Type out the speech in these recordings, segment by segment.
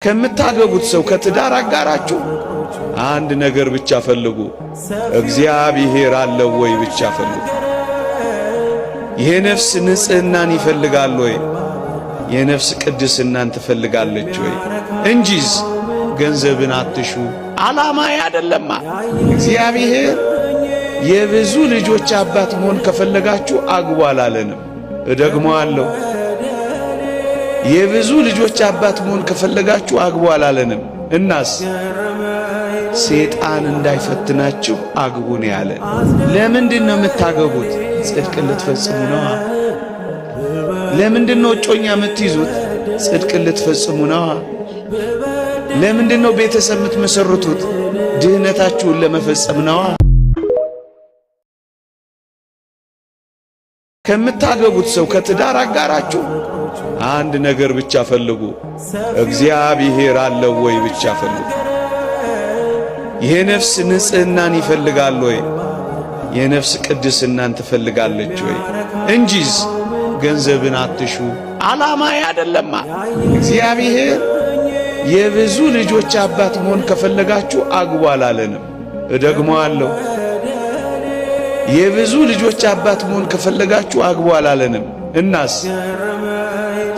ከምታገቡት ሰው ከትዳር አጋራችሁ አንድ ነገር ብቻ ፈልጉ። እግዚአብሔር አለው ወይ ብቻ ፈልጉ። የነፍስ ንጽህናን ይፈልጋል ወይ? የነፍስ ቅድስናን ትፈልጋለች ወይ? እንጂስ ገንዘብን አትሹ። ዓላማ አይደለማ። እግዚአብሔር የብዙ ልጆች አባት መሆን ከፈለጋችሁ አግቡ አላለንም። እደግመዋለሁ። የብዙ ልጆች አባት መሆን ከፈለጋችሁ አግቡ አላለንም። እናስ ሴጣን እንዳይፈትናችሁ አግቡ ነው ያለን። ለምንድን ነው የምታገቡት? ጽድቅን ልትፈጽሙ ነዋ። ለምንድን ነው እጮኛ የምትይዙት? ጽድቅን ልትፈጽሙ ነዋ። ለምንድን ነው ቤተሰብ የምትመሰርቱት? ድህነታችሁን ለመፈጸም ነዋ። ከምታገቡት ሰው ከትዳር አጋራችሁ አንድ ነገር ብቻ ፈልጉ። እግዚአብሔር አለው ወይ ብቻ ፈልጉ። የነፍስ ንጽህናን ይፈልጋል ወይ? የነፍስ ቅድስናን ትፈልጋለች ወይ? እንጂስ ገንዘብን አትሹ። ዓላማ አይደለማ። እግዚአብሔር የብዙ ልጆች አባት መሆን ከፈለጋችሁ አግቡ አላለንም። እደግመዋለሁ። የብዙ ልጆች አባት መሆን ከፈለጋችሁ አግቡ አላለንም። እናስ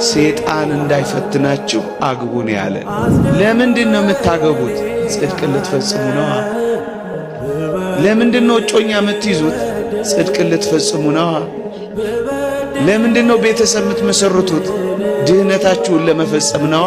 ሴጣን እንዳይፈትናችሁ አግቡ ነው ያለን። ለምንድን ነው የምታገቡት? ጽድቅን ልትፈጽሙ ነዋ። ለምንድን ነው እጮኛ የምትይዙት? ጽድቅን ልትፈጽሙ ነዋ። ለምንድን ነው ቤተሰብ የምትመሰርቱት? ድህነታችሁን ለመፈጸም ነዋ።